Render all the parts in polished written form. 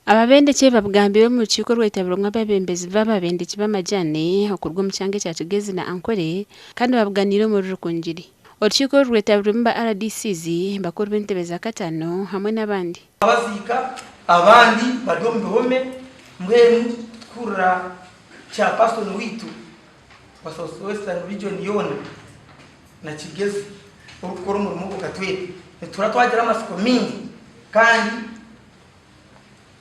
Ababendeki babigambire omu rukiiko orwetabirwemu abeebembezi b'ababendeki b'amajaani okuruga omu kyanga ekya Kigezi na Ankole kandi babuganiire omuri Rukungiri. Orukiiko oru rwetabirwemu ba RDCs, bakuru b'entebe za kataano hamwe n'abandi. Baziika abandi bari omu bihome mbwenu tukuhurira chairperson waitu wa South Western region yoona na Kigezi orikukora omurimo ogwo Katwete nituhurira twagira amatsiko maingi kandi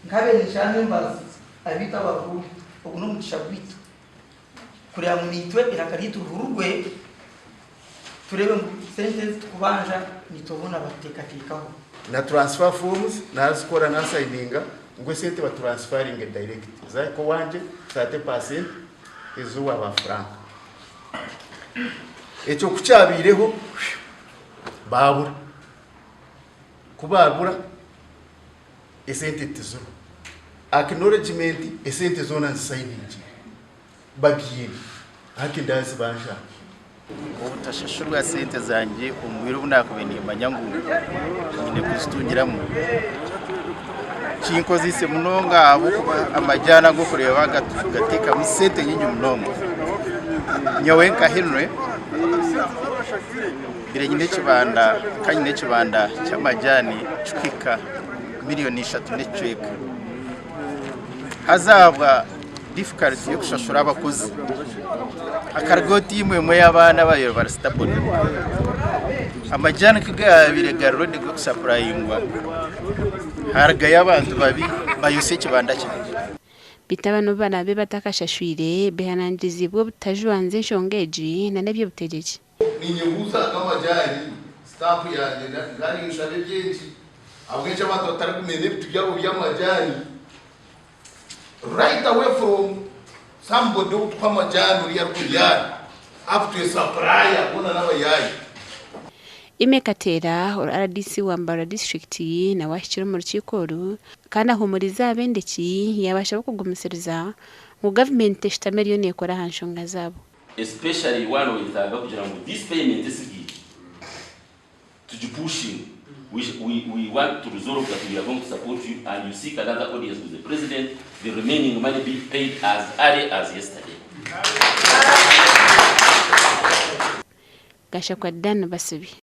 Nk'abenyeshara members abaitu abakuru, ogu n'omugisha gwaitu kureeba ngu naitwe eiraka ryaitu rihururwe tureebe ngu sente ezi turikubanja naitwe boona batuteekateekaho. Na transfer forms nazikora nasayininga ngu esente batransfaringe direct zahika owangye 30% ezowa ba Frank. Ekyo kukyabaireho babura, kubabura esente tiziriho. Acknowledgement esente zoona nzisayiningire bagiine hati ndazibanja. Obutashashurwa sente zangye omu bwire obu naakubaire niimanya ngu nyine kuzitungiramu kinkozeise munonga ahabw'okuba amajaani agu orikureeba gateekamu sente nyingi munonga. Nyowe nka Henry mbaire nyine ekibanda nkaba nyine ekibanda ky'amajaani kikuhika miriyoni ishatu n'ekicweka haza ahabwa difikariti y'okushashura abakozi hakarugaho tiimu emwe y'abaana ababaire bari sitaboni amajaani ku gaabaire gari redi g'okusapurayingwa harugayo abantu babi bayotsya ekibanda kyangye. Beitu aba n'obu baraabe batakashashwire, behanangiriziibwe obutajwanzya enshonga egi n'eby'obutegyeki. Ninyebuuza aga amajaani stamp yangye nkaba ninshaba eby'enki ahabw'enki abantu batarikumena ebiti byabo by'amajaani right away from somebody orikutuha amajaani oriya arikubyara up to a supplier boona n'abayaayi. Aimee Kateera ori rdc wa Mbarara disiturikiti nawe ahikire omu rukiiko oru kandi ahuumurize abendeki yaabashaba okugumisiriza ngu gavumenti eshutami eriyo neekora aha nshonga zaabo. Especially waaba noyetaaga kugira ngu this payment esigaire tugipushinge we we want to resolve that we are going to support you and you seek another audience with the president the remaining money be paid as early as yesterday. Gashakwa Dan Basubi.